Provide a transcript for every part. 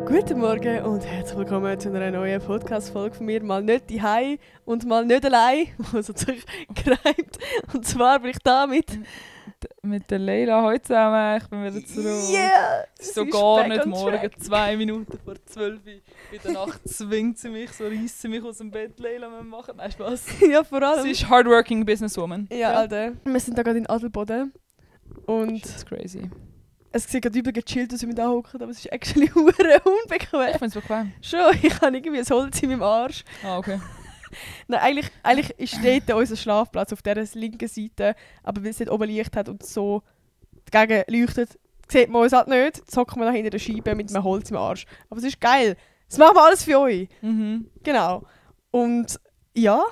Guten Morgen und herzlich willkommen zu einer neuen Podcast-Folge von mir. Mal nicht daheim und mal nicht allein, was hat sich gereimt. Und zwar bin ich da mit der Leila heute zusammen. Ich bin wieder zurück. Yeah! Es ist so gar nicht morgen, 2 Minuten vor 12 Uhr. In der Nacht zwingt sie mich, so reisst sie mich aus dem Bett. Leila, wir machen. Nein, Spaß. Ja, vor allem. Sie ist hardworking businesswoman. Ja, Alter. Wir sind da gerade in Adelboden. Und das ist crazy. es sieht gerade übel gechillt aus, wie wir da hocken, aber es ist actually hure unbequem. Ich finde es bequem. Schon, ich habe irgendwie ein Holz in meinem Arsch. Ah, okay. Nein, eigentlich steht da unser Schlafplatz auf dieser linken Seite, aber weil es nicht oben Licht hat und so dagegen leuchtet, sieht man uns halt nicht. Jetzt hocken wir da hinter der Scheibe mit einem Holz im Arsch. Aber es ist geil. Das machen wir alles für euch. Mhm. Genau. Und ja,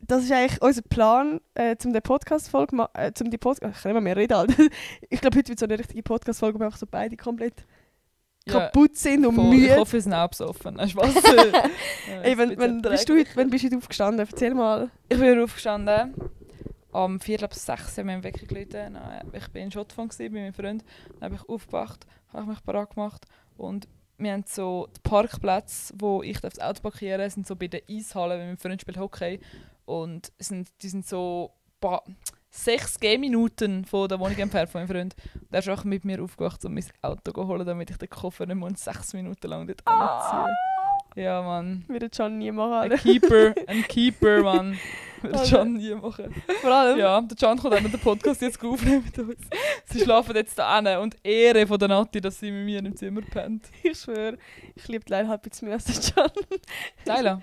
das ist eigentlich unser Plan, um die Podcast-Folge ich kann nicht mehr reden, Alter. Ich glaube, heute wird so eine richtige Podcast-Folge, wo wir einfach so beide komplett kaputt sind und voll. müde. Ich hoffe, wir sind auch besoffen. Nein, Spaß. Ey, wann bist du heute aufgestanden? Erzähl mal. Ich bin wieder aufgestanden. Am 4:06 haben wir im Wecker geläutet. Ich war in Schottland bei meinem Freund. Dann habe ich aufgewacht, habe mich parat gemacht und wir haben so die Parkplätze, wo ich das Auto parkieren darf, sind so bei der Eishalle, weil mein Freund spielt Hockey. Und die sind so 6 Gehminuten von der Wohnung entfernt von meinem Freund. Und er ist auch mit mir aufgewacht, um mein Auto zu holen, damit ich den Koffer nicht mehr 6 Minuten lang dort anziehe. Ja, Mann. Würde John nie machen. Ein Keeper, Mann. Würde John nie machen. Vor allem. Ja, der John kommt auch noch den Podcast jetzt aufnehmen mit uns. Sie schlafen jetzt da hin und Ehre von der Nati, dass sie mit mir im Zimmer pennt. Ich schwöre, ich liebe Leila halt ein bisschen mehr als der John. Leila?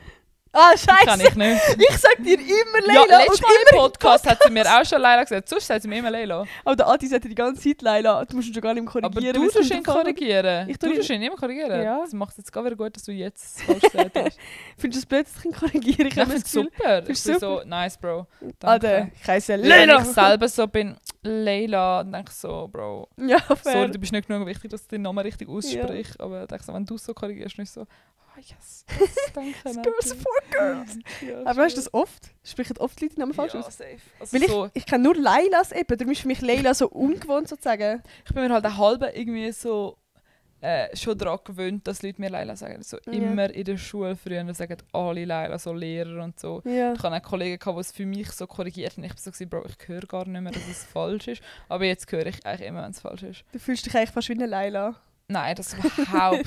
Ah, scheiße! Kann ich nicht. Ich sag dir immer Leila. Ja, letztes Mal im Podcast hat sie mir auch schon Leila gesagt. Sonst sagt sie mir immer Leila. Aber der Adi sagt dir die ganze Zeit Leila. Du musst ihn schon gar nicht mehr korrigieren. Aber du tust ihn korrigieren. Ich du tust ihn immer korrigieren. Ja. Das macht es jetzt gar wieder gut, dass du jetzt falsch gesagt hast. Findest du es blöd, dass ich ihn korrigiere? Ich finde es super. Ich bin super. so, nice, Bro. Danke. Alter, ich heisse Wenn Leila. ich selber so bin, Leila, dann denke ich so, Bro, Ja, fair. sorry, du bist nicht genug wichtig, dass du den Namen richtig aussprichst. Ja. Aber denke so, wenn du es so korrigierst, nicht so, oh yes, danke. Girls for Girls. Ja, Aber weißt du das oft? Sprechen oft Leute den Namen falsch ja, aus? safe. Also Weil so, ich kenne nur Leilas eben. Darum ist für mich Leila so ungewohnt sozusagen. ich bin mir halt eine halbe irgendwie so schon daran gewöhnt, dass Leute mir Leila sagen. So Ja. immer in der Schule früher sagen alle Leila, so Lehrer und so. Ja. Ich hatte auch Kollegen, die es für mich so korrigiert haben. Ich war so, Bro, ich höre gar nicht mehr, dass es falsch ist. Aber jetzt höre ich eigentlich immer, wenn es falsch ist. Du fühlst dich eigentlich fast wie eine Leila. Nein, das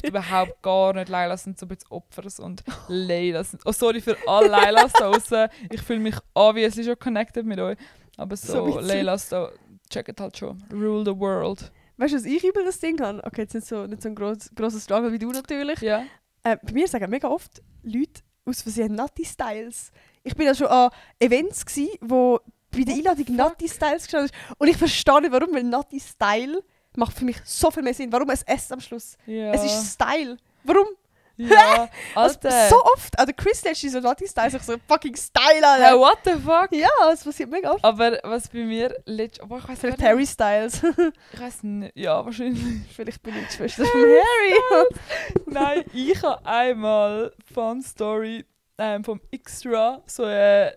überhaupt gar nicht. Leila sind so ein bisschen Opfers und Leila sind... Oh, sorry für alle Leilas da draussen. Ich fühle mich obviously schon connected mit euch. Aber so Leilas da, checket halt schon. Rule the world. Weißt du, was ich übel das Ding habe? Okay, jetzt nicht so ein grosses Struggle wie du natürlich. Ja. Bei mir sagen mega oft Leute aus Versehen Natti-Styles. Ich bin ja schon an Events gsi, wo bei der Einladung Natti-Styles gestanden ist. Und ich verstehe nicht, warum, weil Natti-Style macht für mich so viel mehr Sinn. Warum ein S am Schluss? Ja. Es ist Style. Warum? Ja, Also, Alter. so oft. Also Chris letztens so Natti-Styles, ich so fucking Style, Alter. Hey, what the fuck? Ja, das passiert mega oft. Aber was bei mir letztens... Oh, ich weiss Vielleicht gar Harry Styles. nicht. Ich weiss nicht. Ja, wahrscheinlich. Vielleicht bin ich die Schwester von Harry. Nein, ich habe einmal Fun Story vom Extra so ein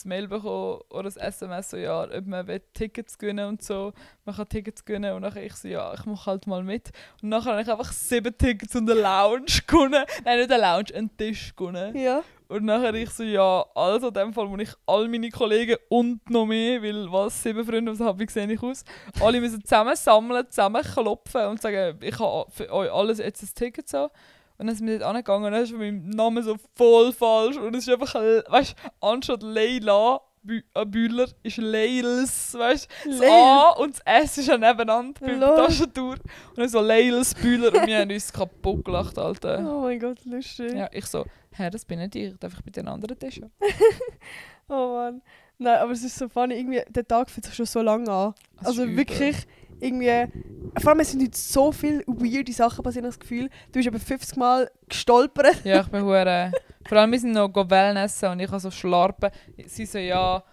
Mail bekommen oder ein SMS, so, ja, ob man Tickets gewinnen und so. Man kann Tickets gewinnen und nachher ich so, ja, ich mache halt mal mit. Und nachher habe ich einfach 7 Tickets und eine Lounge gewonnen. Nein, nicht eine Lounge, einen Tisch gewonnen. Ja. Und nachher ich so, ja, also in dem Fall muss ich all meine Kollegen und noch mehr, weil was, 7 Freunde, was habe ich, sehe ich aus, alle müssen zusammen sammeln, zusammen klopfen und sagen, ich habe für euch alles jetzt ein Ticket so. Und dann sind wir dort angegangen und dann ist mein Name so voll falsch und es ist einfach, weißt du, anstatt Leila Bühler ist Leils, weißt du, das A und das S ist ja nebeneinander bei der Taschentour. Und dann so Leils Bühler und wir haben uns kaputt gelacht, Alter. Oh mein Gott, lustig. Ja, ich so, Herr, das bin nicht ich, darf ich bitte einen anderen Tisch haben? Oh Mann. Nein, aber es ist so funny, irgendwie, der Tag fühlt sich schon so lange an. Das Also ist wirklich, irgendwie, vor allem es sind heute so viele weirde Sachen passiert, das Gefühl. Du bist aber 50 Mal gestolpert. Ja, ich bin hure. Vor allem, wir sind noch Wellnessen und ich habe so Schlarpen. Sie so, ja,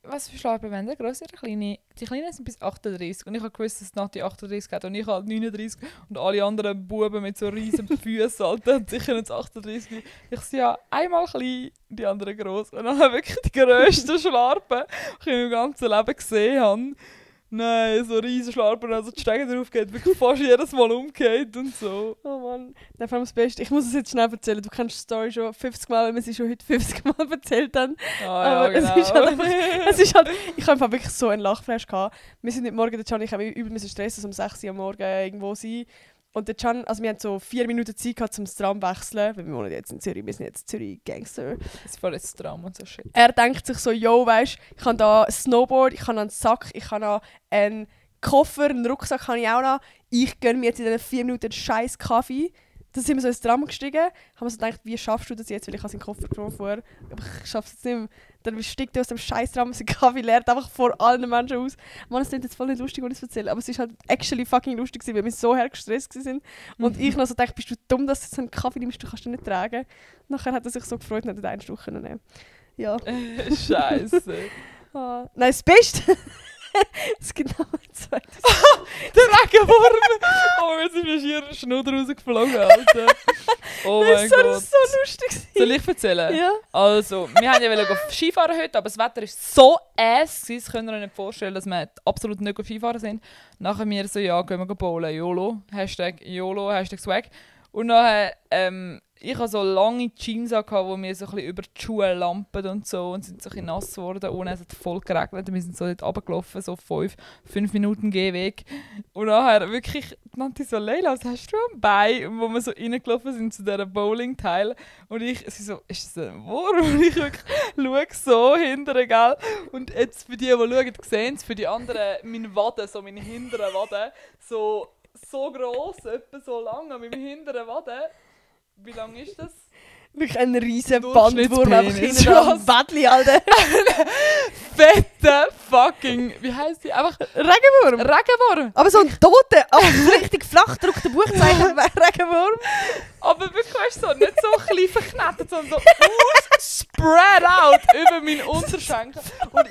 was für Schlarpen wollen die? Grosse oder kleine? Die Kleinen sind bis 38 und ich habe gewusst, dass Nati 38 hat und ich halt 39 und alle anderen Buben mit so riesen Füßen, Alter, und sicher nicht 38. Ich so, ja, einmal klein, die anderen gross. Und dann habe ich wirklich die grössten Schlarpen, die ich in meinem ganzen Leben gesehen habe. Nein, so riesen Schlarpen, also die Stege drauf geht, wirklich fast jedes Mal umgeht und so. Oh Mann, das war das Beste. Ich muss es jetzt schnell erzählen. Du kennst die Story schon 50 Mal, weil wir sie schon heute 50 Mal erzählt haben. Ah, ja, genau. Es ist halt, ich habe einfach wirklich so einen Lachflash gehabt. Wir sind nicht morgen, der Can, ich habe übel müssen stressen, um 6 Uhr am Morgen irgendwo sein. Und der Can, also wir hatten so 4 Minuten Zeit gehabt, zum Tram wechseln, weil wir wohnen jetzt in Zürich, wir sind jetzt Zürich-Gangster. Das war jetzt Tram und so shit. Er denkt sich so, yo, weisst, ich habe da ein Snowboard, ich habe einen Sack, ich habe noch einen Koffer, einen Rucksack habe ich auch noch. Ich gönne mir jetzt in diesen 4 Minuten einen scheiß Kaffee. Dann sind wir so ins Tram gestiegen, haben wir so gedacht, wie schaffst du das jetzt, weil ich seinen Koffer genommen vorher, aber ich schaffe es jetzt nicht mehr. Dann steigt er aus dem scheiß Tram, sein Kaffee leert einfach vor allen Menschen aus. Mann, es klingt jetzt voll nicht lustig, wenn ich es erzähle, aber es ist halt actually fucking lustig gewesen, weil wir so gestresst waren. Und ich noch so dachte, bist du dumm, dass du so einen Kaffee nimmst, du kannst den nicht tragen. Nachher hat er sich so gefreut und hat den einen Stück nehmen. Ja. Scheiße. Nein, das Beste. Es gibt noch ein zweites. Der Regenwurm! Oh, jetzt ist mir schier ein Schnudder rausgeflogen, Alter. Oh mein Gott. Das war so lustig. Soll ich erzählen? Ja. Also, wir haben ja Skifahren heute, aber das Wetter ist so ass. Das könnt ihr euch nicht vorstellen, dass wir absolut nicht Skifahren sind. Nachher wir so, ja, gehen wir bowlen. YOLO. YOLO, Swag. Und nachher, ich hatte so lange Jeans, die mir so ein bisschen über die Schuhe lampen und so und sind so ein bisschen nass geworden. Und es hat voll geregnet. Wir sind so dort runtergelaufen, so 5 Minuten Gehweg. Und nachher wirklich, nannte ich so, Leila, was hast du am Bein? Und wo wir so reingelaufen sind zu dieser Bowling-Teil. Und sie so, ist das ein Wurm? Und ich wirklich schaue so hinterher, gell? Und jetzt für die schauen, sehen es, für die anderen, meine Waden, so meine hinteren Waden, so gross, etwa so lang an meinem hinteren Waden. Wie lang ist das? Wirklich ein riesen Bandwurm einfach Durchschnittspenis. hinten am Bettli, Alter. Fette fucking, wie heisst die? Einfach Regenwurm. Aber so ein toter, aber richtig flach gedruckter Buchzeichen Regenwurm. Aber wirklich, weißt du, so, nicht so klein verknetet, sondern so spread out über meinen Unterschenkel. Und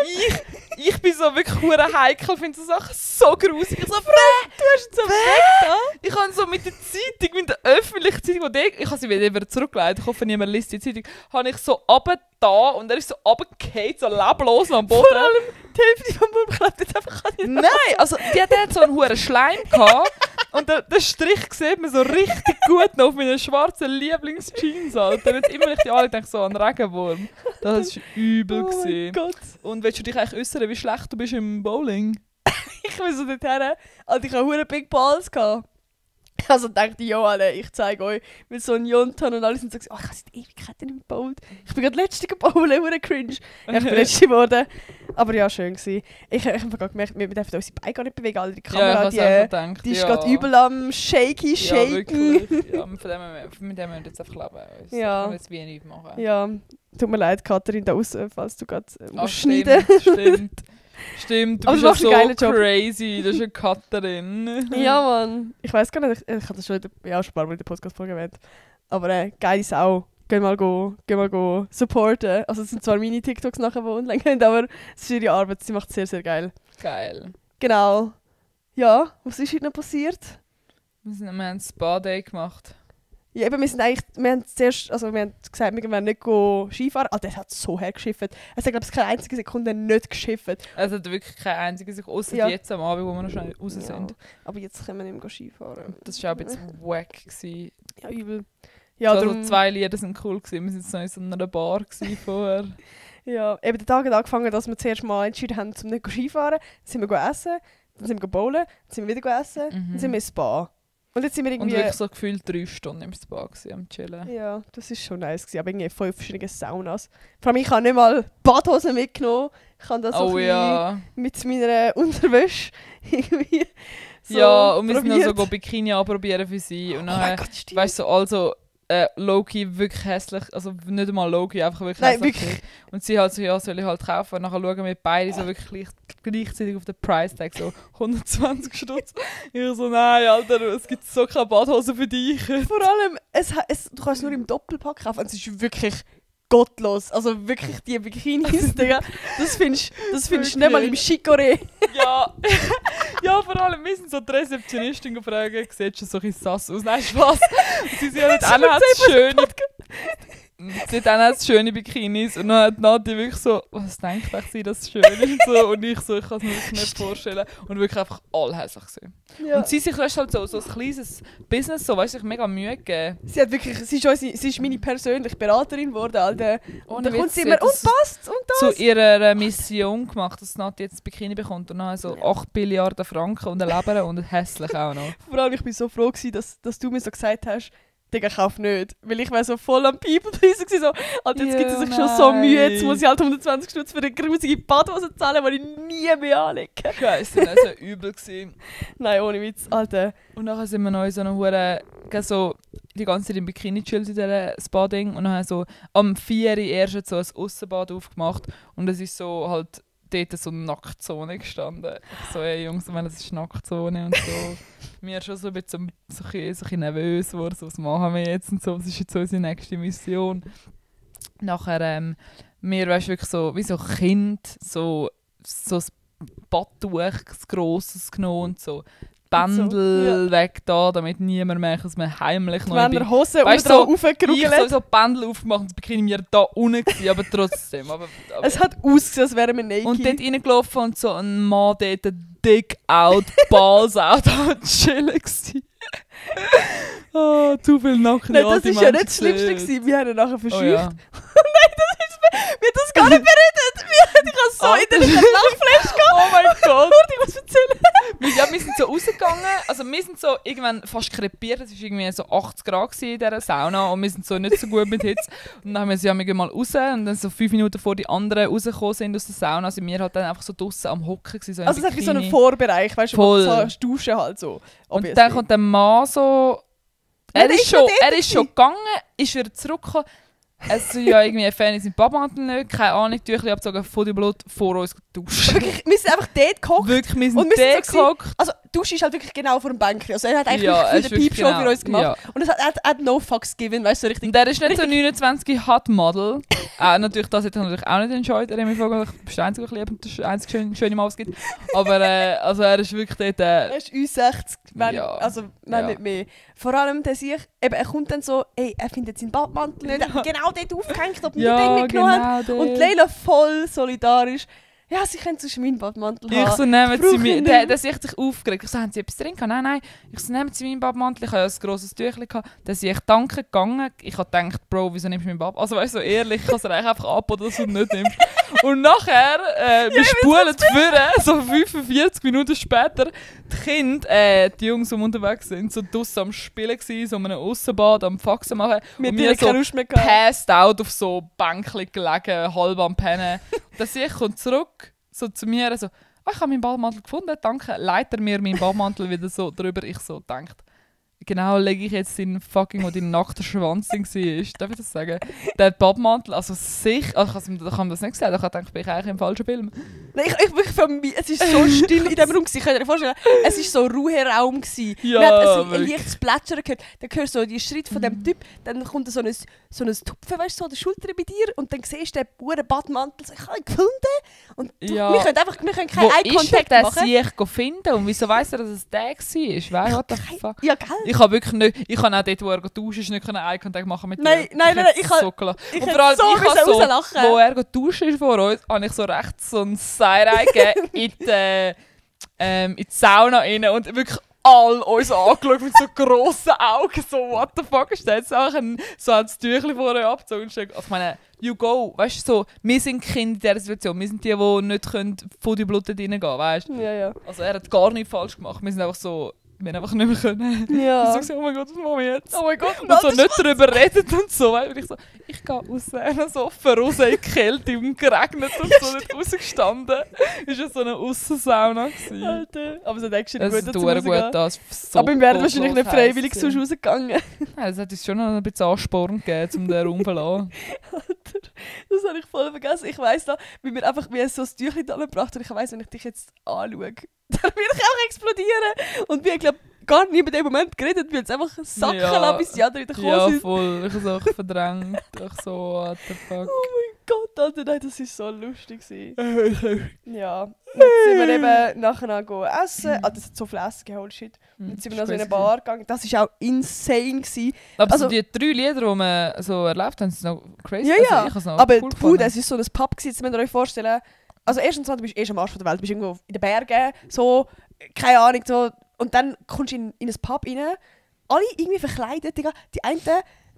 ich bin so wirklich hure heikel, finde so Sachen so grusig. Ich so, du hast ihn so weg. Ich habe so mit der Zeitung, mit der öffentlichen Zeitung, ich habe sie wieder zurückgelegt, ich hoffe, niemand liest die Zeitung, habe ich so runtergetan und er ist so runtergefallen, so leblos am Boden. Vor allem die Hälfte vom Wurm klebt jetzt einfach an die Nein, also die hat so einen hohen Schleim gehabt und der Strich sieht man so richtig gut noch auf meinen schwarzen Lieblingsjeans, Alter. Jetzt immer nicht alle denken so an Regenwurm. Das war übel. Oh mein Gott. Und willst du dich eigentlich äußern, wie schlecht du bist im Bowling? Ich bin so dorthin, also ich hatte hure Big Balls gehabt. Also dachte ich, ja, alle, ich zeige euch, mit so einem Jontan und alle sind so gesagt, oh, ich habe seit Ewigkeiten nicht mehr gebowlt. Ich bin gerade letzte gebowlt, hure cringe. Ja, ich bin letzte geworden. Aber ja, schön gewesen. Ich habe gerade gemerkt, wir dürfen unsere Beine gar nicht bewegen, alle die Kamera, die ist gerade übel am shaken. Ja, wirklich. Ja, mit dem müssen wir jetzt einfach leben. Ja. Wir müssen wie nichts machen. Ja, tut mir leid, Katharin, da aussen, falls du gerade schneiden. Stimmt, du aber bist du ja so Job. Crazy, das ist eine Katharin. Ja, Mann. Ich weiß gar nicht, ich habe das schon ein paar Mal in der Podcast-Folge erwähnt. Aber geile Sau. Geh mal go supporten. Also es sind zwar meine TikToks nachher, die online gehen, aber es ist ihre Arbeit, sie macht es sehr, sehr geil. Geil. Genau. Ja, was ist heute noch passiert? Wir haben ein Spa-Day gemacht. Ja, eben, wir haben zuerst, also wir haben gesagt, wir werden nicht Skifahren. Ah, der hat so hergeschifft. Es hat, glaube ich, keine einzige Sekunde nicht geschifft. Es hat wirklich keine einzige sich außer jetzt am Abend, wo wir noch schnell raus sind. Aber jetzt können wir nicht mehr Skifahren. Das war auch ein bisschen wack. Ja, übel. Ja, also 2 Lieder sind cool gewesen. Wir waren noch in so einer Bar vorher. Ja, eben der Tag hat angefangen, dass wir zuerst mal entschieden haben, zum nicht Skifahren. Dann sind wir essen, dann sind wir bowlen, dann sind wir wieder essen, dann sind wir ins Spa. Und jetzt sind wir irgendwie... Und wirklich so gefühlt 3 Stunden im Spa am Chillen. Ja, das war schon nice gewesen, aber irgendwie 5 verschiedene Saunas. Vor allem, ich habe nicht mal Badhosen mitgenommen. Ich habe das so mit meiner Unterwäsche irgendwie so ja, und wir probiert. sind noch so Bikini anprobieren für sie. Und dann, Gott, weißt du, also Loki wirklich hässlich, also nicht einmal Loki, einfach wirklich Nein, hässlich. wirklich. Und sie halt so, ja, soll ich halt kaufen. Und nachher schauen wir beide so wirklich gleichzeitig auf den Price-Tag, so 120 Stutz. Ich so, nein, Alter, es gibt so keine Badhose für dich. Vor allem, du kannst es nur im Doppelpack kaufen. Es ist wirklich gottlos. Also wirklich die Bikinis, Digga. Das findest du nicht mal im Chicorée. Ja. Ja, vor allem, wir sind so die Rezeptionistin gefragt, sieht schon so ein bisschen sass aus. Nein, Spaß. Sie sind ja nicht alle schön. Sie hat auch noch schöne Bikinis und dann hat Nati wirklich so, was denkt euch sie, dass es schön ist und so. Und ich so, ich kann es mir wirklich nicht vorstellen. Und wirklich einfach all hässlich gesehen. Ja. Und sie sich weißt, halt so ein kleines Business, so, weißt, sich mega Mühe gegeben. Sie hat wirklich, sie ist meine persönliche Beraterin geworden, Alter. Und dann kommt sie immer, hat und das passt, und das. zu ihrer Mission gemacht, dass Nati jetzt ein Bikini bekommt und dann so 8 Milliarden Franken und eine Leber und hässlich auch noch. Vor allem, ich bin so froh gewesen, dass du mir so gesagt hast, Digga, kauf nicht. Weil ich war so voll am People-Pleaser gewesen, so, Alter, jetzt gibt es sich schon so Mühe, jetzt muss ich halt 120 Stutz für eine grusige Badhose zahlen, die ich nie mehr anlege. Scheiße, das war so übel gewesen. Nein, ohne Witz, Alter. Und nachher sind wir noch in so einer Hure, so die ganze Zeit im Bikini chillt in diesem Spa-Ding und dann so am 4 Uhr erst so ein Aussenbad aufgemacht und es ist so halt dort so eine Nacktzone gestanden. Ich so, ey Jungs, das ist Nacktzone und so. Wir schon so ein bisschen so ein bisschen nervös geworden, so, was machen wir jetzt und so, was ist jetzt unsere nächste Mission. Nachher, wir weißt wirklich so, wie so Kind, so ein Badtuch, ein grosses genommen und so. Bändel weg da, damit niemand merkt, dass wir heimlich noch Wenn er Hose weißt, so ich aufgerugelt. so Bändel aufgemacht und das Bikini mir da unten gewesen, aber trotzdem. Aber es hat ausgesehen, als wären wir naked. und dort reingelaufen und so ein Mann dort dick out, balls out, am chillen gewesen. Zu viel Nacken. Nein, das war ja nicht das Schlimmste gewesen. Wir haben ihn nachher verscheucht. Oh, ja. Wir haben das gar nicht beredet. Ich habe so in der Lachflash gehabt. Oh mein Gott. Ich muss erzählen. Wir sind so rausgegangen, also wir sind so irgendwann fast krepiert, es war irgendwie so 80 Grad in dieser Sauna und wir sind so nicht so gut mit Hitze. Und dann haben wir sie mal raus und dann so 5 Minuten vor die anderen rausgekommen sind aus der Sauna, sind wir halt dann einfach so draussen am Hocken gewesen, so also es hat wie so einen Vorbereich, weißt du, wo du so duschen halt so. Und dann kommt der Mann so, er ist schon gegangen, ist wieder zurückgekommen. Also ja, irgendwie Fan ist im Badmantel nicht, keine Ahnung, Tüchli abgezogen, von dem Blut vor uns duschen. Wirklich, wir sind einfach dort gehockt. Wirklich, wir sind und wir dort so gehockt. Also Dusche ist halt wirklich genau vor dem Bänkchen. Also er hat eigentlich Ja, wirklich für den Piepshow genau, für uns gemacht. ja. Und es hat no fucks given, weißt du, so richtig. Und der ist nicht so 29 Hot Model. Natürlich, das hätte ich natürlich auch nicht entscheiden. Er ist der einzige lieb und das einzige schöne Mal, was es gibt. Aber also er ist wirklich dort... Er ist U60, wenn, Ja. also wenn nicht mehr. Vor allem, der sich, eben, er kommt dann so, ey, er findet seinen Badmantel nicht. Er hat genau dort aufgehängt, ob wir den mitgenommen haben. genau Und Leila voll solidarisch. Ja, sie können sonst meinen Badmantel haben. Ich so, nehmen Sie Brauche mir... ich Der nicht. sich aufgeregt. Ich so, haben Sie etwas drin gehabt? Nein. Ich so, nehmen Sie meinen Badmantel. Ich habe ja ein grosses Tüchlein gehabt. Dann sind ich danke gegangen. Ich habe gedacht, Bro, wieso nimmst du meinen Badmantel? Also weißt du, so ehrlich, ich kann es eigentlich einfach ab, oder dass du ihn nicht nimmst. Und nachher, wir spulen vorne, so 45 Minuten später, die Kinder, die Jungs, die unterwegs sind, so draussen am Spielen gewesen, so einem Aussenbad, am Faxen machen. Wir und haben wir so keine Lust mehr gehabt. passed out auf so Bänkchen gelegen, halb am Pennen. Dann sehe ich, kommt zurück, so zu mir, so, ich habe meinen Badmantel gefunden, danke. Leitet mir meinen Badmantel wieder so drüber. Ich so denkt, genau lege ich jetzt den fucking, wo dein nackter Schwanz war. Darf ich das sagen? Der Badmantel, also sicher, also ich habe das nicht gesagt, ich habe gedacht, bin ich eigentlich im falschen Film. Nein, es ist so still in diesem Raum gewesen. Ich kann dir vorstellen, es war so Ruheraum gewesen. Ja, Man hat ein wirklich. leichtes Plätschern gehört. Dann hörst du so die Schritte von dem Typ, dann kommt so ein Tupfen, weißt du, so an der Schulter bei dir und dann siehst du den pure Badmantel, so, ich habe ihn gefunden. Und Ja. wir können keinen Wo ist Eye-Contact der machen. sich finden und wieso weiss er, dass es der war? What the fuck? Ja, gell? Ich habe wirklich nicht, ich habe auch dort, wo er duschen ist, nicht Eye-Contact machen mit Nein, dir. nein, hätte ich es kann- so gelassen. ich Und hätte vor allem, so ich habe müssen so, rauslachen. wo er duschen ist vor uns, habe ich so recht so ein Side-Eye gegeben in die Sauna rein und wirklich all uns angeschaut mit so grossen Augen, so what the fuck ist das? Auch so das Tüchlein vor euch abgezogen und gesagt, also ich meine, you go, weißt du, so, wir sind Kinder in dieser Situation, wir sind die nicht können vor die Blut reingehen, weißt du? Ja, ja. Also er hat gar nichts falsch gemacht, wir sind einfach so, wir haben einfach nicht mehr können. Ja. So gesagt, oh mein Gott, was machen wir jetzt? Oh mein Gott, Und so nicht darüber redet und so, weil ich so, ich gehe raus, so offen raus in die Kälte und geregnet und so nicht rausgestanden. Ist ja so eine Aussensauna gewesen. Alter. Aber es hat echt schon Das gut ist dazu gut, rausgehen. das ist so Aber wir werden wahrscheinlich nicht gottlos freiwillig heiß sonst gewesen. rausgegangen. Nein, das hat uns schon noch ein bisschen Ansporn gegeben, um den Raum zu verlassen. Alter, das habe ich voll vergessen. Ich weiss noch, wie wir einfach wie so ein Tüchlein da gebracht und ich weiss, wenn ich dich jetzt anschaue, dann würde ich auch explodieren. Und wir, glaube gar nie in dem Moment geredet, weil es einfach sacken lassen, bis die anderen wieder gekommen Ja, sind. voll. Ich habe es auch verdrängt. Ich so, what the fuck. Oh mein Gott. Alter, nein, das war so lustig. Ja. Dann sind wir eben nachher noch essen. Ah, das hat so viel Essen geholt, shit. Dann sind wir noch so in eine Bar gegangen. Das war auch insane gewesen. Aber Also- so die 3 Lieder, die wir so erlebt haben, sind noch crazy. Ja, Also ja. ich hab's noch Aber cool Puh, gefunden. das war so ein Pub, gewesen, jetzt müsst ihr euch vorstellen. Also erstens mal, du bist am Arsch von der Welt, du bist irgendwo in den Bergen, so, keine Ahnung, so. Und dann kommst du in ein Pub rein, alle irgendwie verkleidet, Digga. Die einen,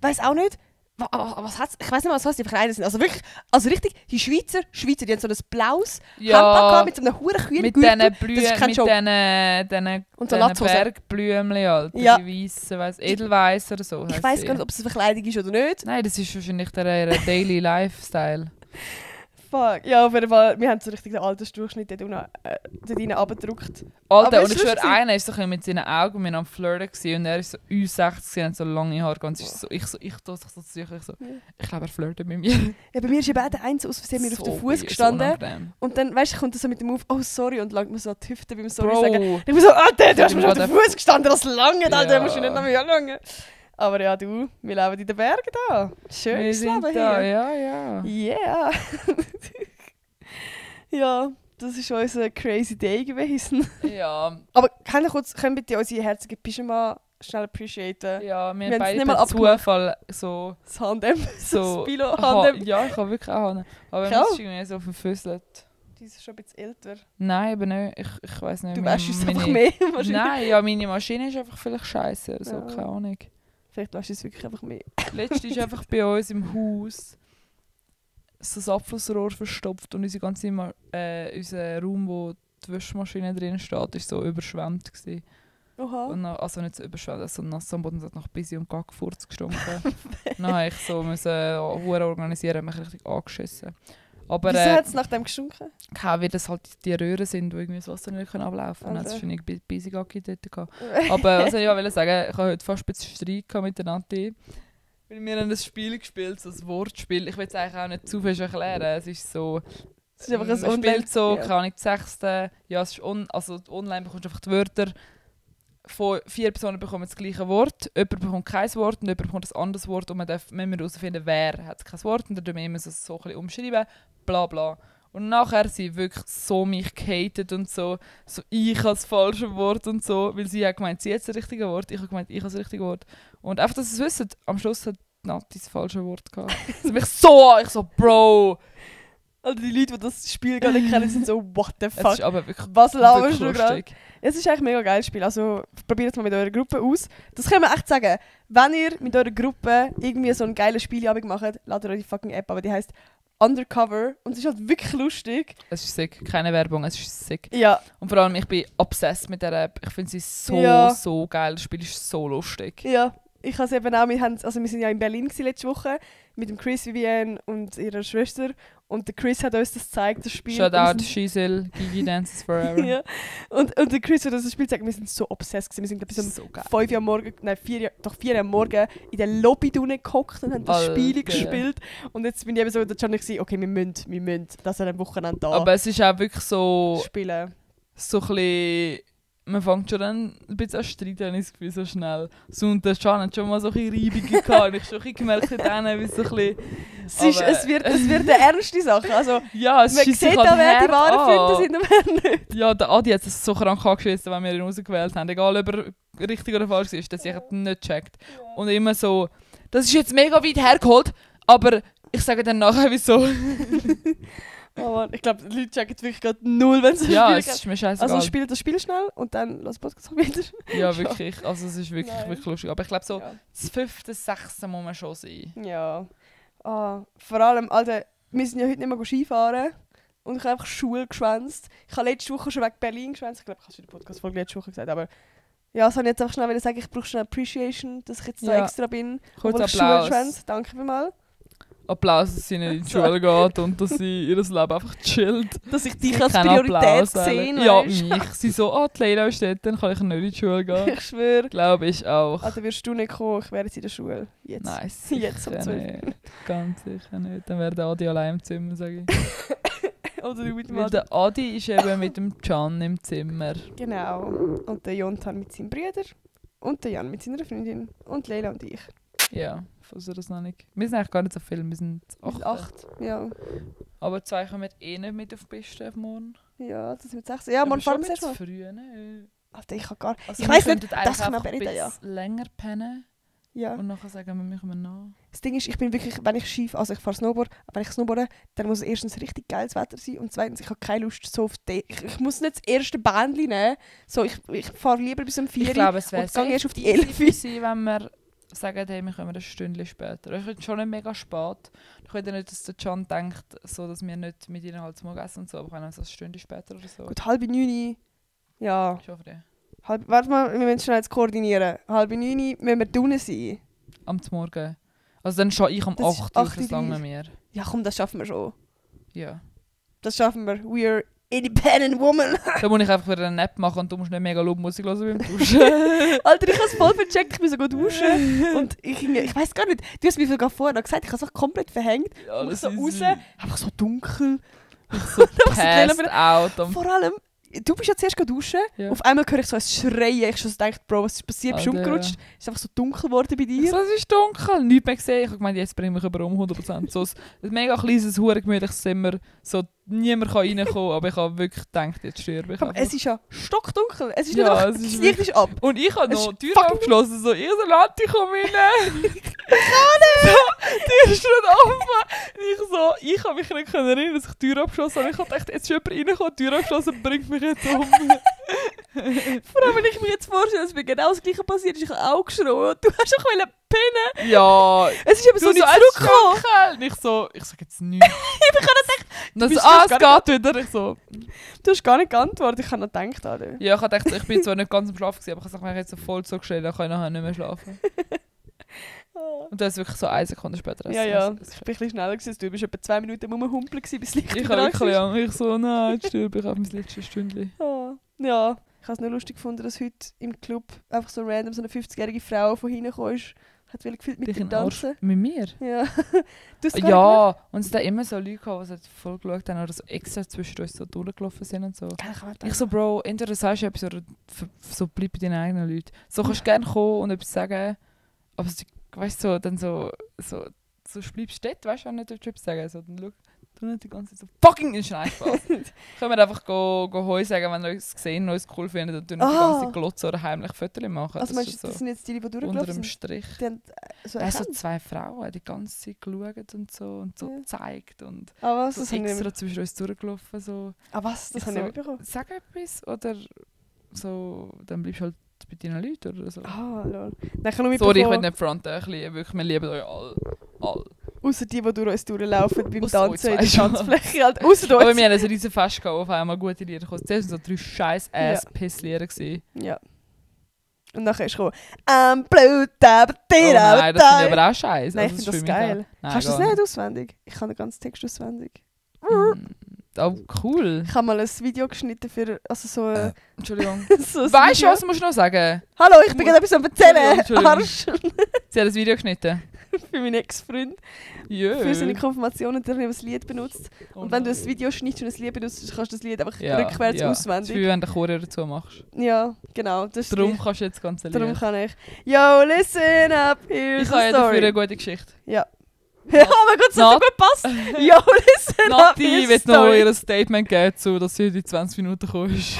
weiss auch nicht, was hat's, ich weiss nicht mal, was die verkleidet sind. Also wirklich, also richtig, die Schweizer, die haben so ein blaues Hemd gehabt mit so einem huren kühlen mit Gürtel. diesen Das ist kein Joke. Und so Latzhosen. Bergblümchen, Alter. Ja. Die weißen, weiss, Edelweiss oder so. Ich heisst weiss sie. gar nicht, ob es eine Verkleidung ist oder nicht. Nein, das ist wahrscheinlich der Daily Lifestyle. Fuck. Ja, auf jeden Fall, wir haben so richtig den Altersdurchschnitt dort rein abgedruckt. Alter, Aber und es ich ist schwöre, lustig. einer ist so ein bisschen mit seinen Augen mit am Flirten gewesen, und er ist so 60 und hat so lange Haare. Und es ist so, ich tue sich so zu sich, ich glaube, er flirtet mit mir. Ja, bei mir ist eben auch der Einzige aus Versehen mir auf den So Fuß weird, gestanden. so unangenehm. Und dann, weißt du, kommt er so mit dem Move, oh sorry, und langt mir so an die Hüfte beim Sorry Bro, sagen. Ich bin so, Alter, du hast mir schon auf gerade den Fuß gestanden, das lange, Alter, Ja. musst du nicht noch mehr lange. Aber ja, du, wir leben in den Bergen da. wir Schönes sind Leben da, hier. ja. Yeah. Ja, das war unser crazy day gewesen. Ja, Aber können bitte unsere herzige Pyjama schnell appreciaten? ja, wir Wir haben haben's beide nicht mal per abgemacht. Zufall so... Das Handem, so das Bilo-Handem. Ja, ich habe wirklich auch Hand. Aber Ich wir auch. sind irgendwie so verfüsselt. Die ist schon ein bisschen älter. Nein, aber nicht. Ich weiß nicht. Du meine- wäschst es meine- einfach mehr. wahrscheinlich. Nein, ja, meine Maschine ist einfach vielleicht scheiße oder so, Ja. keine Ahnung. Vielleicht wäschst du es wirklich einfach mehr. Letztens ist einfach bei uns im Haus so das Abflussrohr verstopft und unser Raum, wo die Waschmaschine drin steht, ist so überschwemmt gewesen. Oha. Und dann, also nicht so überschwemmt, also nass am Boden, es hat nach Bisi und Gackfurz gestunken. Dann musste ich so Huren organisieren, mich richtig angeschissen. Aber Wieso hat es nach dem gestunken? weil das halt die Röhren sind, wo irgendwie das Wasser nicht ablaufen können. Also. Das war schon Bisi Gacki dort. Aber was ich wollte sagen, ich habe heute fast ein bisschen Streit gehabt mit der Nati. Weil wir haben ein Spiel gespielt, so ein Wortspiel. Ich will es eigentlich auch nicht zu viel erklären. Es ist so... Es ist einfach ein man Online- spielt so, ja. keine Ahnung, die 6. Ja, es ist also online bekommst du einfach die Wörter. Von 4 Personen bekommen das gleiche Wort. Jemand bekommt kein Wort und jemand bekommt ein anderes Wort. Und wir müssen herausfinden, wer hat kein Wort. Und dann tun wir immer so ein bisschen umschreiben. Bla bla. Und nachher sie wirklich so mich gehatet und so ich habe das falsche Wort und so. Weil sie hat gemeint, sie hat das richtige Wort. Ich habe gemeint, ich habe das richtige Wort. Und einfach, dass sie es wissen, am Schluss hat Nati das falsche Wort gehabt. Sie mich so an. Ich so, Bro. Also die Leute, die das Spiel gar nicht kennen, sind so, what the Es fuck. ist aber wirklich, Was laberst wirklich du gerade? lustig. Es ist eigentlich ein mega geiles Spiel. Also probiert es mal mit eurer Gruppe aus. Das können wir echt sagen. Wenn ihr mit eurer Gruppe irgendwie so ein geiles Spielabend macht, ladet euch die fucking App, aber die heisst Undercover. Und es ist halt wirklich lustig. Es ist sick. Keine Werbung, es ist sick. Ja, Und vor allem, ich bin obsessed mit der App. Ich finde sie so, Ja. so geil. Das Spiel ist so lustig. ja. Ich habe es eben auch, wir sind ja in Berlin gewesen letzte Woche mit dem Chris, Vivienne und ihrer Schwester. Und der Chris hat uns das gezeigt, das Spiel. Shout Und wir out, sind- Shizel, Gigi Dances Forever. ja. Und der Chris hat uns das Spiel gezeigt, wir sind so obsessed gewesen. Wir sind bis um So geil. 5 Uhr am Morgen, nein 4 Uhr am Morgen in der Lobby drinnen gehockt und haben das Spiel Alter. gespielt. Und jetzt bin ich eben so, da schon gesagt, okay, wir müssen das an einem Wochenende da Aber es ist auch wirklich so, spielen. so ein bisschen... Man fängt schon dann ein bisschen an zu streiten, habe ich das Gefühl, so schnell. So, und der Can hat schon mal so ein bisschen Reibungen gehabt. Und ich habe schon ein bisschen gemerkt, wie es so ein bisschen... Es wird eine ernste Sache. Also, Ja, es man scheisst sieht sich da, halt wer die hart wahren an. Freunde sind und wer nicht. Ja, der Adi hat es so krank angeschissen, wenn wir ihn rausgewählt haben. Egal, ob er richtig oder falsch ist, dass ich es nicht checkt. Und immer so, das ist jetzt mega weit hergeholt, aber ich sage dann nachher, wieso. Oh Mann, ich glaube, die Leute checken wirklich gerade null, wenn sie Ja, spielen. es ist mir scheißegal. Also spielt das Spiel schnell und dann lass Podcast wieder. Ja, wirklich. Also es ist wirklich, Nein. wirklich lustig. Aber ich glaube, so Ja. das 5., 6. muss man schon sein. Ja. Vor allem, Alter, wir sind ja heute nicht mehr Skifahren. Und ich habe einfach Schule geschwänzt. Ich habe letzte Woche schon wegen Berlin geschwänzt. Ich glaube, ich habe es in der Podcast-Folge letzte Woche gesagt. Aber ja, das wollte ich jetzt einfach schnell sagen. Ich brauche schnell Appreciation, dass ich jetzt da Ja. extra bin. Kurz obwohl ich Schule Applaus. geschwänzt. Danke vielmals. Applaus, dass sie nicht in die Schule geht und dass sie ihr Leben einfach chillt. Dass ich dich Kein als Priorität Applaus, sehe. Ja, weisst. mich. Sie so, die Leila ist dort, dann kann ich nicht in die Schule gehen. Ich schwöre. Glaube ich auch. Also wirst du nicht kommen, ich wäre jetzt in der Schule. Jetzt. Nein, Jetzt um sicher 12. nicht. Ganz sicher nicht. Dann wäre der Adi allein im Zimmer, sage ich. Oder du mit dem Weil Adi. der Adi ist eben mit dem Can im Zimmer. Genau. Und der Jonathan mit seinem Bruder. Und der Jan mit seiner Freundin. Und Leila und ich. Ja, falls ihr das noch nicht... Wir sind eigentlich gar nicht so viel, wir sind 8. 8, ja. Aber 2 kommen eh nicht mit auf die Piste morgen. Ja, das wird 6. Ja, man fahren wir jetzt mal. früh, ne? Alter, ich kann gar nicht. Also Ich weiss wir nicht, könnten das eigentlich kann man einfach aber nicht, ja. ein bisschen länger pennen. Ja. Und nachher sagen wir kommen nach. Das Ding ist, ich bin wirklich, wenn ich Ski, also ich fahre Snowboard, aber wenn ich snowboarde, dann muss es erstens richtig geiles Wetter sein und zweitens, ich habe keine Lust so auf ich muss nicht das erste Bändchen nehmen. So, ich fahre lieber bis um 4 Uhr Ich glaube, es wäre und gehe erst auf die 11 Uhr. sein, wenn wir sagen, hey, wir kommen ein Stündchen später. Ich finde schon nicht mega spät. Ich will nicht, dass der Can denkt, so, dass wir nicht mit ihnen halt zum Essen und so, aber können so ein Stündchen später oder so. Gut, 8:30. Ja. Ich hoffe dir. Warte mal, wir müssen schnell jetzt koordinieren. 8:30 müssen wir drinnen sein. Am Morgen. Also dann schon ich um Das ist 8 Uhr, das 8:30. lange mehr. Ja komm, das schaffen wir schon. Ja. Das schaffen wir. We are independent woman. Da muss ich einfach wieder eine Nap machen und du musst nicht mega laut Musik hören beim Duschen. Alter, ich habe es voll vercheckt, ich bin so gut duschen. Und ich weiß gar nicht, du hast mir sogar vorher gesagt, ich habe es auch komplett verhängt. Ja, Und ich das so ist raus, einfach so dunkel. ich so Da muss ich passed lernen, out. Am Vor allem, du bist ja zuerst duschen, Ja. auf einmal höre ich so ein Schreien. Ich schon so gedacht, Bro, was ist passiert? Bist du Alter. umgerutscht? Es ist einfach so dunkel geworden bei dir. So, es ist dunkel, nichts mehr gesehen. Ich habe gemeint, jetzt bringe ich mich über um 100%. So ein mega kleines, gemütliches Zimmer. So, niemand kann reinkommen, aber ich habe wirklich gedacht, jetzt sterbe ich Aber einfach. es ist ja stockdunkel. Es ist Ja, nicht einfach, es ist das Licht ist ab. Und ich habe Es noch ist die Tür fucking- abgeschlossen, so, ihr Salati, komm rein! Ich kann nicht! Die Tür ist nicht offen! Ich habe mich nicht erinnern, dass ich die Tür abgeschlossen habe. Ich habe gedacht, jetzt ist jemand reingekommen, die Tür abgeschlossen, bringt mich jetzt um. Vor allem, wenn ich mir jetzt vorstelle, dass mir genau das Gleiche passiert ist, ich habe auch geschrien. Und du hast auch pinnen. Ja, Es ist eben so du nicht so, zurückgekommen. Ich sage jetzt nichts. Ich habe gedacht, bist es gar geht wieder. Ich so, Du hast gar nicht geantwortet, ich habe noch gedacht, Alter. ja, ich habe gedacht, ich bin zwar nicht ganz am Schlafen gewesen, aber ich habe jetzt so voll zugestellt, dann kann ich nachher nicht mehr schlafen. Und das ist wirklich so 1 Sekunde später. Ja, ja. Es Ich bin ein bisschen schneller gewesen. Du bist etwa 2 Minuten rumhumpeln gewesen, bis das Licht Ich wieder habe an wirklich war. ich so, nein, jetzt stirb ich auf mein letztes Stündchen. Ja. Ich habe es nur lustig gefunden, dass heute im Club einfach so random so eine 50-jährige Frau von hinten kam. Hat gefühlt mit Dich dir in den Arsch. tanzen. Mit mir? Ja. Du hast es gar nicht Ja, und es da immer so Leute gehabt, die voll geschaut haben oder so extra zwischen uns so durchgelaufen sind und so. gemacht. Kann Ich so, Bro, entweder sagst du etwas oder so bleib bei deinen eigenen Leuten. So kannst du gerne kommen und etwas sagen, aber so, weißt du, so, dann so bleibst du dort, weißt du, auch nicht etwas sagen. So, dann schau du nicht die ganze Zeit so fucking in Spaß. Können wir einfach go Hoi sagen, wenn ihr uns gesehen und uns cool findet und nicht die ganze Zeit glotzen oder heimlich Fotos machen. Also das meinst ist du, das so sind jetzt die unter durchgelaufen dem sind? Strich. Die haben so Ja, so erkannt. 2 Frauen, die ganze Zeit geschaut und so Ja. gezeigt und Ah, was? so Das habe ich extra nicht zwischen uns durchgelaufen. So. Ah, was? Das Ich habe ich so- nicht mitbekommen. Sag etwas oder so, dann bleibst du halt bei deinen Leuten oder so. Ah, lol. Nein, ich habe nur Sorry, ich will mitbekommen, nicht fronten, wirklich, wir lieben euch alle. ausser die durch uns durchlaufen beim Ausser Tanzen euch in der zwei schon. Tanzfläche. Halt, ausser Aber uns. wir haben ein riesen Fest gehabt, wo auf einmal gute Lieder gekommen. Zuerst waren so 3 scheiß Ass-Piss-Lieder. Ja. Und nachher ist gekommen, Blut, aber Oh nein, das finde ich aber auch scheiße. Nein, ich finde das geil. Kannst du das nicht auswendig? Ich kann den ganzen Text auswendig. Oh, cool. Ich habe mal ein Video geschnitten für, also so, Entschuldigung. so ein Weißt du, Video. was musst du noch sagen? Hallo, ich bin gerade etwas am erzählen. Entschuldigung. Arsch. Sie hat ein Video geschnitten. Für meinen Ex-Freund. Jö. Für seine Konfirmation und dann habe ich ein Lied benutzt. Oh Und wenn du nein. ein Video schneidest und ein Lied benutzt, kannst du das Lied einfach Ja, rückwärts ja. Das auswendig. Gefühl, wenn du Choreo dazu machst. Ja, genau. Das ist Darum kannst du jetzt das ganze Lied. darum kann ich. Yo, listen up, here's Ich the habe ja dafür story. eine gute Geschichte. Ja. Oh mein Gott, das hat so gut gepasst. Yo, listen up, Nati here's wird the noch story. ihr Statement geben, zu, dass sie in die 20 Minuten gekommen ist.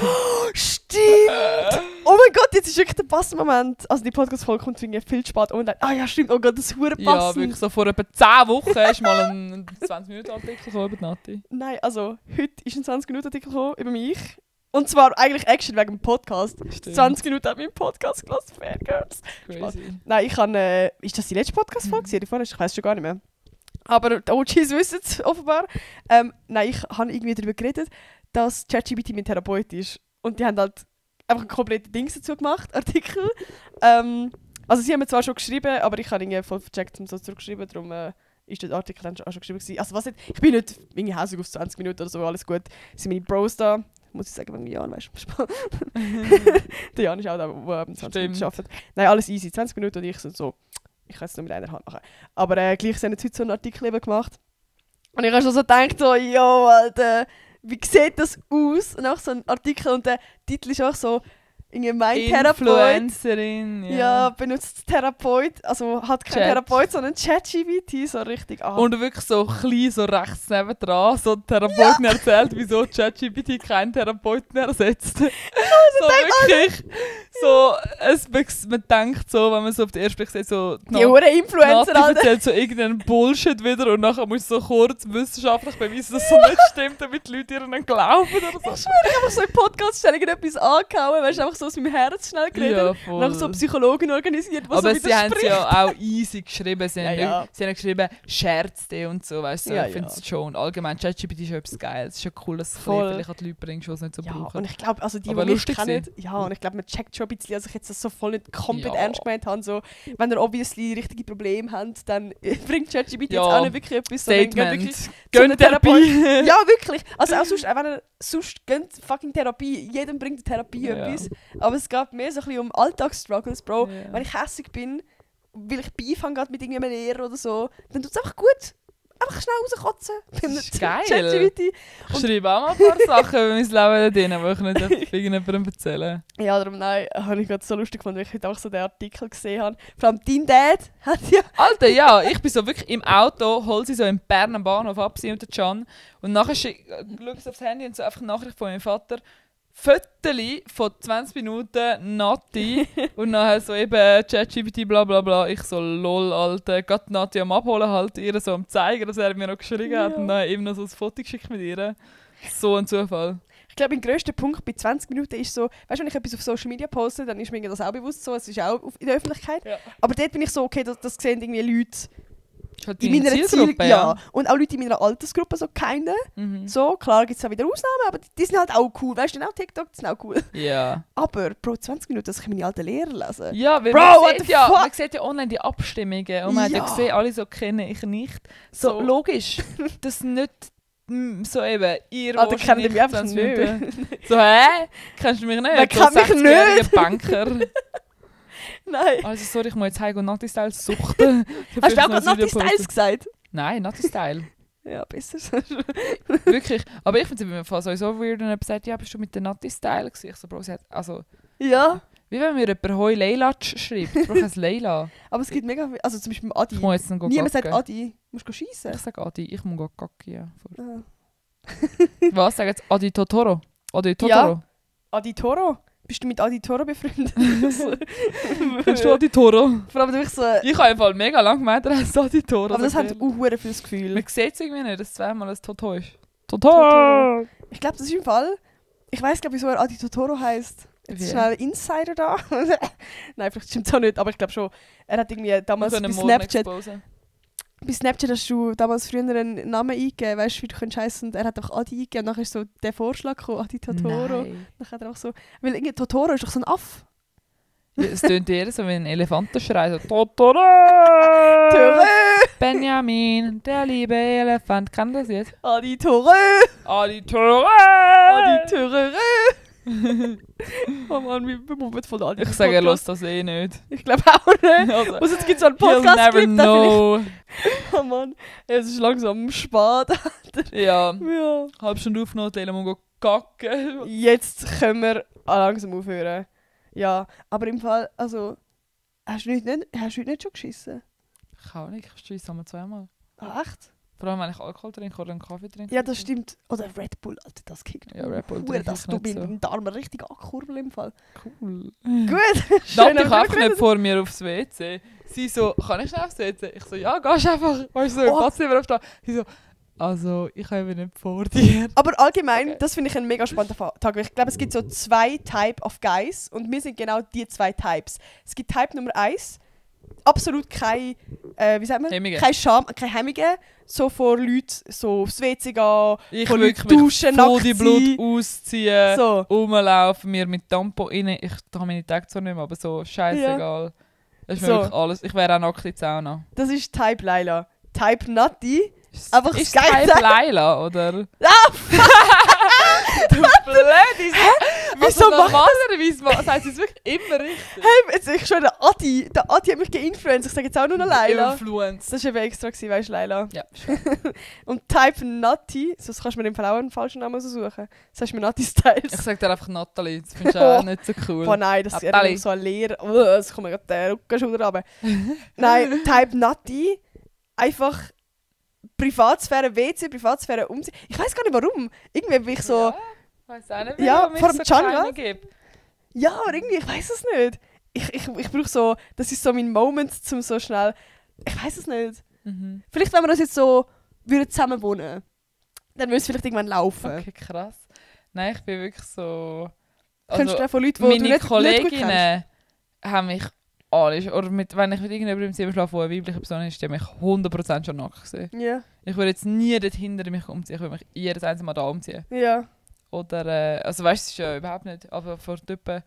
Stimmt! Oh mein Gott, jetzt ist wirklich der passende Moment. Also die Podcast-Folge kommt irgendwie viel zu spät online. Ah ja, stimmt. Oh Gott, das ist verdammt Ja, passend. wirklich so vor etwa 10 Wochen ist mal ein 20-Minuten-Artikel gekommen über die Nati. Nein, also heute ist ein 20-Minuten-Artikel gekommen über mich. Und zwar eigentlich Action wegen dem Podcast. Stimmt. 20 Minuten hat mein Podcast gelassen, Fair Girls. Crazy. Nein, ich habe... ist das die letzte Podcast-Folge? Die vorletzte? Ich weiß schon gar nicht mehr. Aber die OGs wissen es offenbar. Nein, ich habe irgendwie darüber geredet, dass ChatGPT mein Therapeut ist. Und die haben halt einfach ein komplettes Ding dazu gemacht, Artikel. Also sie haben mir zwar schon geschrieben, aber ich habe irgendwie voll vercheckt und so zurückgeschrieben, darum ist der Artikel dann auch schon geschrieben gewesen. Also was nicht, ich bin nicht irgendwie hässlich auf 20 Minuten oder so, alles gut. Sind meine Bros da, muss ich sagen, wegen Jan, weißt du. Der Jan ist auch da, der 20 Minuten arbeitet. Nein, alles easy, 20 Minuten und ich sind so, ich kann es nur mit einer Hand machen. Aber gleich haben sie heute so einen Artikel eben gemacht. Und ich habe schon so gedacht, so, yo, Alter, wie sieht das aus? Und auch so ein Artikel und der Titel ist auch so, Irgendwie mein Therapeut. Influencerin, Ja, benutzt Therapeut, also hat kein Chat. Therapeut, sondern ChatGPT, so richtig. Und wirklich so klein, so rechts nebendran, so die Therapeutin erzählt, wieso ChatGPT keinen Therapeuten ersetzt. So wirklich, so, man denkt so, wenn man so auf den ersten Blick sieht, so, die Huren Influencer, Nati Alter. erzählt so irgendeinen Bullshit wieder und nachher muss so kurz wissenschaftlich beweisen, dass es so nicht stimmt, damit die Leute ihr dann glauben oder so. Ich schwöre, ich habe so in Podcast-Stellungen etwas angehauen, weißt du, einfach so aus meinem Herz schnell geredet. Ja, Und dann so voll. Psychologen organisiert, was Aber so sie haben es widerspricht. ja auch easy geschrieben. Sie haben, Ja. nicht, sie haben geschrieben, Scherzte und so, weißt du. Ja, ich finde ja. es schon. Allgemein, ChatGPT ist ja etwas Geiles. Es ist ja cool, dass es Voll. vielleicht an die Leute bringst, die es nicht so Ja, brauchen. und ich glaube, also die Aber mich lustig kennen, ja, und ich glaube, man checkt schon ein bisschen, also ich jetzt das so voll nicht komplett Ja. ernst gemeint habe, so, wenn ihr obviously richtige Probleme habt, dann bringt ChatGPT Ja. jetzt auch nicht wirklich etwas, sondern geht Statement. wirklich zu Gönn einer Therapie. Therapie. Ja, wirklich. Also auch sonst, auch wenn ihr sonst gönnt fucking Therapie, jedem bringt Therapie Ja. etwas. Aber es geht mehr so ein bisschen um Alltagsstruggles, Bro. Ja. Wenn ich hässig bin, weil ich Beef habe gerade mit irgendeinem Lehrer oder so, dann tut es einfach gut. Einfach schnell rauskotzen. Das ist geil. ChatGPT. Ich schreibe auch mal ein paar Sachen über mein Leben drin, die ich nicht auf irgendjemandem erzählen. Ja, darum nein, habe ich gerade so lustig gefunden, weil ich heute auch so den Artikel gesehen habe. Vor allem dein Dad hat ja... Alter, ja, ich bin so wirklich im Auto, hol sie so im Berner Bahnhof ab, sie und der Can. Und nachher schaue ich aufs Handy und so einfach eine Nachricht von meinem Vater. Viertel von 20 Minuten Nati und nachher so eben ChatGPT bla bla bla. Ich so lol, Alter. Gerade Nati am Abholen halt, ihr so am zeigen, dass er mir noch geschrieben hat Ja. und dann eben noch so ein Foto geschickt mit ihr. So ein Zufall. Ich glaube, mein grösster Punkt bei 20 Minuten ist so, weißt du, wenn ich etwas auf Social Media poste, dann ist mir das auch bewusst so, es ist auch in der Öffentlichkeit. Ja. Aber dort bin ich so, okay, das sehen irgendwie Leute Ist halt in deine meiner Zielgruppe, ja. Und auch Leute in meiner Altersgruppe so keine. Mhm. So, klar gibt es auch wieder Ausnahmen, aber die sind halt auch cool. Weißt du, auch TikTok, die sind auch cool. Ja. Aber pro 20 Minuten, dass ich meine alten Lehrer lesen. Ja, weil Bro, man, what sieht the ja, fuck? man sieht ja online die Abstimmungen und man hat ja Ja. gesehen, alle so kenne ich nicht. So, So. logisch, das nicht so eben, ihr Alter, willst kennt ihr nicht mich einfach 20 nicht. Minuten. So, hä? Kennst du mich nicht? Wer So kennt mich 60-jähriger Banker. Nein. Also sorry, ich muss jetzt heim und Nati-Style suchten. Hast du auch gerade Nati Styles gesagt? Nein, Nati-Style. Ja, besser. Wirklich. Aber ich finde es im Fall sowieso weird, wenn jemand sagt, ja, bist du mit der Nati-Style gewesen? Ich so, Bro, sie hat, also, Ja, wie wenn mir jemand «Hoi Leila» schreibt. Ich brauche ein Leila. aber es gibt mega viel, also zum Beispiel Adi. Ich muss jetzt noch Niemand sagt gacken. Adi, musst du schiessen. Ich sage Adi, ich muss gacken, ja. Ah. Was sagen jetzt? Adi Totoro? Adi Ja. Totoro? Adi Toro? Bist du mit Adi Toro befreundet? Kennst du Adi Toro? Vor allem wirklich so... Ich habe einfach mega lange gemeint, er heißt Adi Toro. Aber das sagt hat er. auch hure viel das Gefühl. Man sieht es irgendwie nicht, dass zweimal ein Toto ist. Totoro. Ich glaube, das ist im Fall... Ich weiss, glaube ich, wieso er Adi Totoro heisst. Jetzt Wie? schnell Insider da. Nein, vielleicht stimmt es auch nicht, aber ich glaube schon. Er hat irgendwie damals bei Morgen Snapchat... exposen. Bei Snapchat hast du damals früher einen Namen eingegeben, weißt du, wie du könntest heissen. Und er hat auch Adi eingegeben und nachher ist so der Vorschlag gekommen, Adi Totoro. Nein. Dann hat er auch so... Weil irgendwie Totoro ist doch so ein Aff. Es tönt eher so wie ein Elefantenschrei. So Totoro! Tore! Benjamin, der liebe Elefant. Kann das jetzt? Adi Tore! Adi Toro! Adi Tore! Oh Mann, wie bemüht von Adi. Ich sage, er lässt das eh nicht. Ich glaube auch nicht. Also, Und jetzt gibt es so einen he'll never Podcast-Clip, da know. vielleicht... Oh Mann, es ist langsam spät. Ja, Ja. halb Stunde aufgenommen, Leila muss kacken. Jetzt können wir langsam aufhören. Ja, aber im Fall, also... Hast du heute nicht schon geschissen? Ich kann nicht, ich schieße einmal zweimal. Ah, echt? Vor allem, wenn ich Alkohol trinke oder einen Kaffee trinke. Ja, das stimmt. Oder Red Bull, Alter, das kickt. Ja, Red Bull Hure, trinke das ich tut nicht so. meinen Darm richtig ankurbeln im Fall. Cool. Gut, Schön, dass ich wir einfach geredet nicht vor mir aufs WC. Sie so, kann ich schnell aufs WC? Ich so, ja, gehst einfach. Weißt du, so, Oh. Platz nicht mehr aufstehen. Sie so, also, ich habe nicht vor dir. Aber allgemein, Okay. das finde ich einen mega spannenden Tag. Ich glaube, es gibt so 2 Type of Guys und wir sind genau die 2 Types. Es gibt Type Nummer 1, absolut kein, wie sagt man? Hemmige. Kein Scham, kein Hemmige. So vor Leuten so aufs WC gehen, Ich vor wirklich Leuten duschen, voll nackt die Blut sein. ausziehen, So. rumlaufen, mir mit Tampo rein. Ich habe meine Tage zwar nicht mehr, aber so scheißegal. Das ist mir So. wirklich alles. Ich wäre auch nackt in die Sauna. Das ist Type Laila. Type Nati. Ist Einfach ist das es Geile. Type Laila, oder? Ah, Du blöde Sau. Wieso macht normalerweise sagt sie es wirklich immer richtig. Hey, jetzt, ich schon, der Adi hat mich geinfluenced. Ich sage jetzt auch nur noch Leila. Influence. Das war eben extra, weißt du, Leila. Ja. Und Type Nati, sonst kannst du mir im Fall auch einen falschen Namen suchen. Das heißt mir Nati Styles. Ich sag dir einfach Natalie, das findest du auch nicht so cool. Boah, nein, das Natalie. ist so ein Lehrer. Das kommt mir gerade der Rückenschulter runter. Nein, Type Nati, einfach Privatsphäre, WC, Privatsphäre umziehen. Ich weiß gar nicht warum. Irgendwie bin ich so... Ja, weiss auch nicht, Ja, warum ich vor dem so Can, keine ja? gebe. Ja, aber irgendwie, ich weiß es nicht. Ich brauche so... Das ist so mein Moment, zum so schnell... Ich weiß es nicht. Mhm. Vielleicht, wenn wir uns jetzt so würden zusammen wohnen, dann würde es vielleicht irgendwann laufen. Okay, krass. Nein, ich bin wirklich so... Kennst du von Leuten, die du meine nicht gut kennst? Kolleginnen haben mich alle... Oder wenn ich mit irgendjemandem im Zimmer schlafe, wo eine weibliche Person ist, die haben mich 100% schon nackt gesehen. Ja, Ich würde jetzt nie dort hinter mich umziehen. Ich würde mich jedes einzelne Mal da umziehen. ja. Oder... also weißt du, das ist ja überhaupt nicht... Aber vor Typen...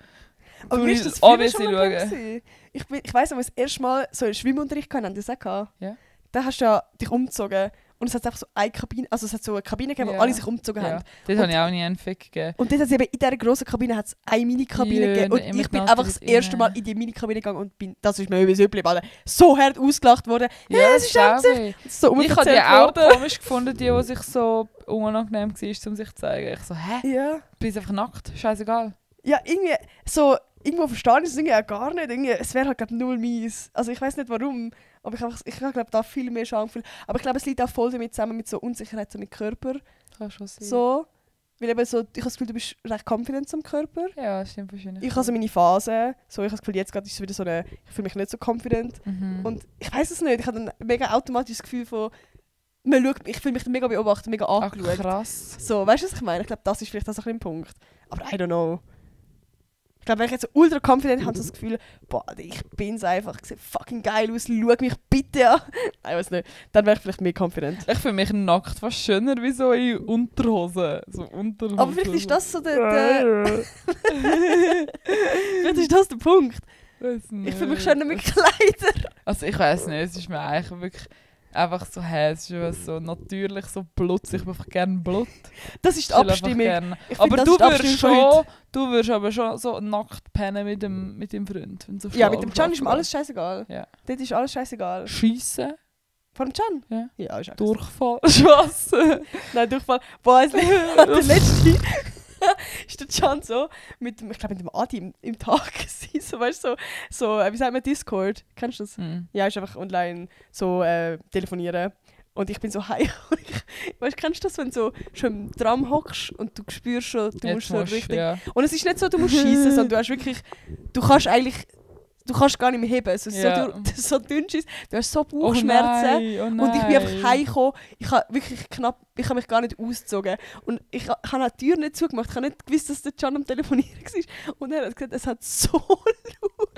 Aber Du wie ist willst das früher obviously schon mal schauen. gewesen? Ich weiss noch, als wir das erste Mal so einen Schwimmunterricht hatten, haben die das auch gehabt. Ja. Da hast du ja dich umgezogen und es hat einfach so eine Kabine, also es hat so eine Kabine gegeben, wo Ja. alle sich umgezogen Ja. haben. Dort habe ich auch nie einen Fick gegeben. Und dort hat es eben in dieser grossen Kabine hat's eine Minikabine Ja, gegeben. Und immer ich bin die einfach das Nati erste Mal in die Minikabine gegangen und das ist mir übrigens üblich, weil so hart ausgelacht wurde. Ja, es ist glaub einfach ich. so Ich habe die umerzählt auch worden. komisch gefunden, die sich so unangenehm war, um sich zu zeigen. Ich so, hä? Ja. Du bist einfach nackt, scheißegal. Ja, irgendwie so, irgendwo verstehen ist es irgendwie auch gar nicht. Irgendwie, es wäre halt glaub, null mies. Also ich weiß nicht warum, aber ich glaube da viel mehr Schamgefühl. Aber ich glaube, es liegt auch voll damit zusammen mit so Unsicherheit so mit Körper. Kann schon sein. So. Weil eben so, ich habe das Gefühl, du bist recht confident zum Körper. Ja, stimmt wahrscheinlich. Ich habe so meine Phase. So, ich habe das Gefühl, jetzt gerade ist es wieder so eine, ich fühle mich nicht so confident. Mhm. Und ich weiß es nicht, ich habe ein mega automatisches Gefühl von, man schaut, ich fühle mich mega beobachtet, mega Ach, angeschaut. krass. So, weißt du, was ich meine? Ich glaube, das ist vielleicht auch so ein bisschen ein Punkt. Aber I don't know. Ich glaube, wenn ich jetzt so ultra confident habe, so das Gefühl, boah, ich bin's einfach, ich sehe fucking geil aus, schau mich bitte an. Nein, weiß nicht. Dann wäre ich vielleicht mehr confident. Ich finde mich nackt fast schöner wie so in Unterhosen. So Unterhosen. Aber vielleicht ist das so der vielleicht ist das der Punkt. Ich fühle mich schöner mit Kleidern. Also ich weiß nicht, es ist mir eigentlich wirklich einfach so, hey, es ist was so natürlich, so Blut. Ich bin einfach gerne Blut. Das ist die Ich will einfach Abstimmung. gerne- Ich Aber finde, das du ist die Abstimmung von heute. würdest aber schon so nackt pennen mit dem Freund. Wenn du Ja, mit dem Can ist mir alles scheißegal. Ja. Dort ist alles scheißegal. Schiessen, Von dem Can? Ja. Ja, ist auch Durchfall, Spass. Nein, Durchfall. Boah, der letzte ist der Can so mit dem, ich glaube mit dem Adi im Tag gewesen, so, weißt du, so wie sagt man, Discord, kennst du das? Hm. Ja, ist einfach online so telefonieren. Und ich bin so heim. Weißt du, kennst du das, wenn du so schon im Tram hockst und du spürst schon, du Jetzt musst so musst du, richtig... ja. Und es ist nicht so, du musst schießen, sondern du hast wirklich... Du kannst eigentlich... Du kannst gar nicht mehr heben. Also, Ja. so dünn ist, du hast so Oh Bauchschmerzen. nein, oh nein. Und ich bin einfach heimgekommen. Ich habe wirklich knapp... Ich habe mich gar nicht ausgezogen. Und ich habe die Tür nicht zugemacht. Ich habe nicht gewusst, dass der Can am Telefonieren war. Und er hat gesagt, es hat so laut...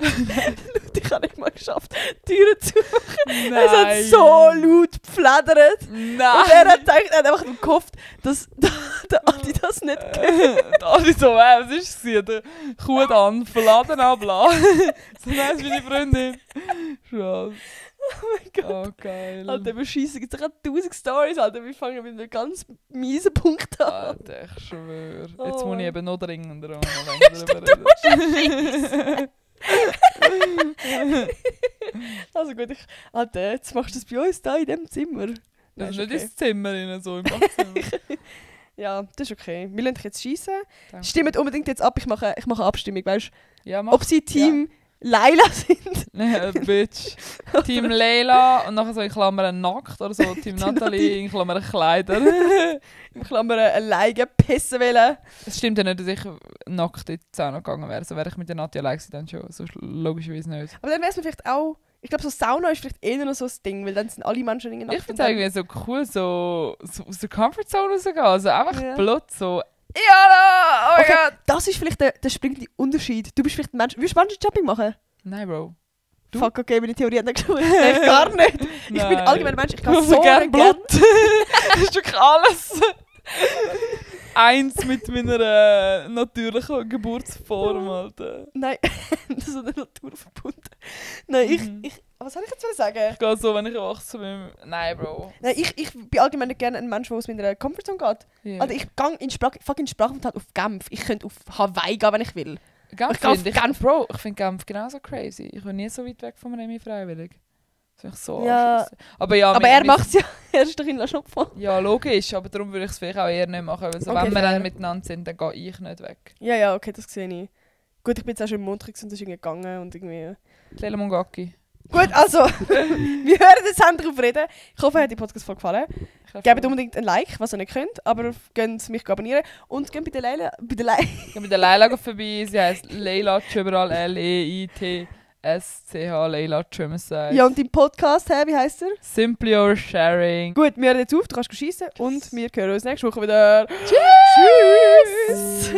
ich habe nicht mal geschafft, die Türen zu machen. Nein. Es hat so laut geflattert. Nein. Und er hat gedacht, er hat einfach gehofft, dass der Adi das nicht gehört. Da ist so, was ist es? Der Kuhdan verladen ablassen. So nice wie die Freundin. Scheiße. Oh mein Gott. Oh, geil. Alter, wir schießen jetzt gerade 1000 Stories, Alter. Wir fangen mit einem ganz miesen Punkt an. Alter, ich schwöre. Jetzt Oh. muss ich eben noch dringender und noch länger darüber reden. Also gut, Alter, jetzt machst du das bei uns da in diesem Zimmer. Das ist Ja, nicht okay. ins Zimmer rein, so im Badzimmer. Ja, das ist okay. Wir lassen dich jetzt schießen. Danke. Stimmt unbedingt jetzt ab, ich mache eine Abstimmung, weißt Ja, du? mach. Ob sie Team Laila sind. Bitch. Team Leila und nachher so in Klammern nackt oder so. Team Natalie in Klammern Kleider. In Klammern alleine pissen wollen. Es stimmt ja nicht, dass ich nackt in die Sauna gegangen wäre. So wäre ich mit der Natalie allein gewesen, dann schon. So logischerweise nicht. Aber dann wäre es mir vielleicht auch... Ich glaube, so Sauna ist vielleicht eher noch so ein Ding, weil dann sind alle Menschen irgendwie nackt. Ich finde es irgendwie so cool, so aus der Comfortzone rauszugehen. Also einfach Ja. Blut, so «Ja, oh mein Okay, Gott!» das ist vielleicht der springende Unterschied. Du bist vielleicht ein Mensch... Willst du Bungee-Jumping machen? Nein, Bro. Du? Fuck, okay, meine Theorie hat nicht geschaut. Nein, gar nicht. Ich bin Nein. allgemein ein Mensch, ich kann So so gern gerne... Blut. Das ist wirklich alles. Eins mit meiner natürlichen Geburtsform, Alter. Nein, so der Natur verbunden. Nein, Mhm. Was soll ich jetzt sagen? Ich gehe so, wenn ich erwachsen bin. Nein, Bro. Nein, ich bin allgemein nicht gerne ein Mensch, der aus meiner Comfortzone geht. Yeah. Also ich gehe in Sprachaufenthalt auf Genf. Ich könnte auf Hawaii gehen, wenn ich will. Genf Ich gehe auf finde Genf. Bro, ich finde Genf genauso crazy. Ich bin nie so weit weg von Remi freiwillig. Das finde ich so Ja. anschliessend. Aber ja, Aber er macht es ja. Er ist doch in La Schnupfen. Ja, logisch, aber darum würde ich es vielleicht auch eher nicht machen. Weil so, Okay, wenn wir fair. dann miteinander sind, dann gehe ich nicht weg. Ja, okay, das sehe ich. Gut, ich bin jetzt auch schon im Montrix und das ist irgendwie gegangen und irgendwie... Lele Mongaki. Gut, also, wir hören jetzt darauf reden. Ich hoffe, euch hat die Podcast-Folge gefallen. Gebt unbedingt ein Like, was ihr nicht könnt, aber könnt mich abonnieren. Und geht bei der Leila... Geh mit der Leila vorbei, sie heisst Leila überall Leitsch, Leila Tschümmesei. Ja, und dein Podcast, wie heisst er? Simply Oversharing. Gut, wir hören jetzt auf, du kannst schiessen und wir hören uns nächste Woche wieder. Tschüss!